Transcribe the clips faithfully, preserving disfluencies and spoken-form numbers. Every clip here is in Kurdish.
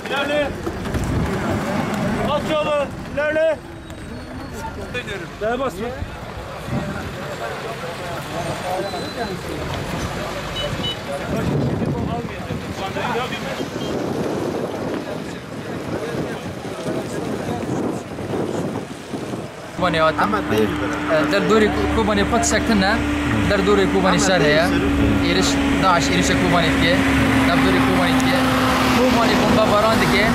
İlerle. At yolu. İlerle. Daha basma. Kobanê hatin. E, derdorê Ko-, Kobanê pat sektin ne. Derdorê Kobanê şer heye. Êriş, DAIŞ êrişa Kobanê dike. Derdorê Kobanê dike. Kobanê bombebaran dike.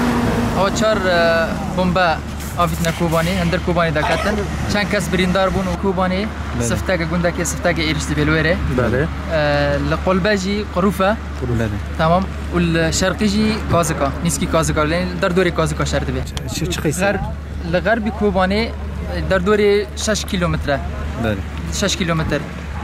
Ew çar, e, bombe avîtine Kobanê, hundir Kobanê de ketin. Çend kes birîndar bûn û Kobanê Belê. Sifteke, gundeke, sifteke êriş dibê li wê rê. Belê. E, li qolbe jî qirûf e. Belê. Tamam. Û li şerqî jî kazika, nîskî kazika, lê derdorê kazika şer dibe. Çi, çi qîse? Xer-, li xerbî Kobanê, e, derdorê şeş kîlometre. Belê. Şeş kîlometre.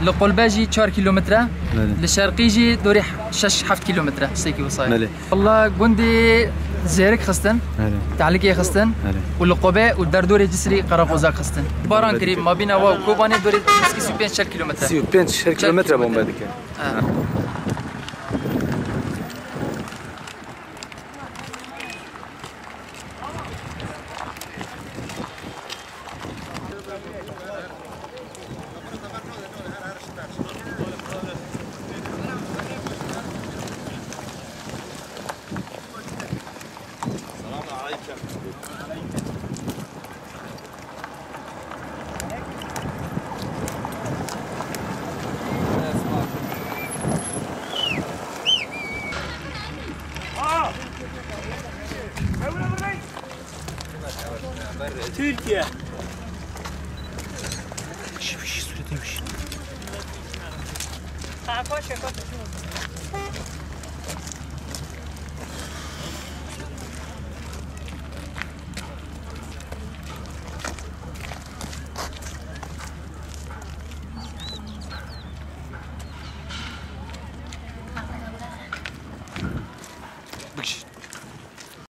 Li qolbe jî çar kîlometre. Belê. Li şerqî jî dorê şeş heft kîlometre, sêkî wisa ye. Belê. Walla gundê Zêrik xistin, Belê. Tehlikê xistin Belê. Û li Qobe û derdorê Cisrî qereqoza xistin. Baran kirî, mabîna wa û Kobanê dorê sî û pênc çel kîlometre. Sî û pênc çel kîlometre bombe dike. Ha. Türkiye.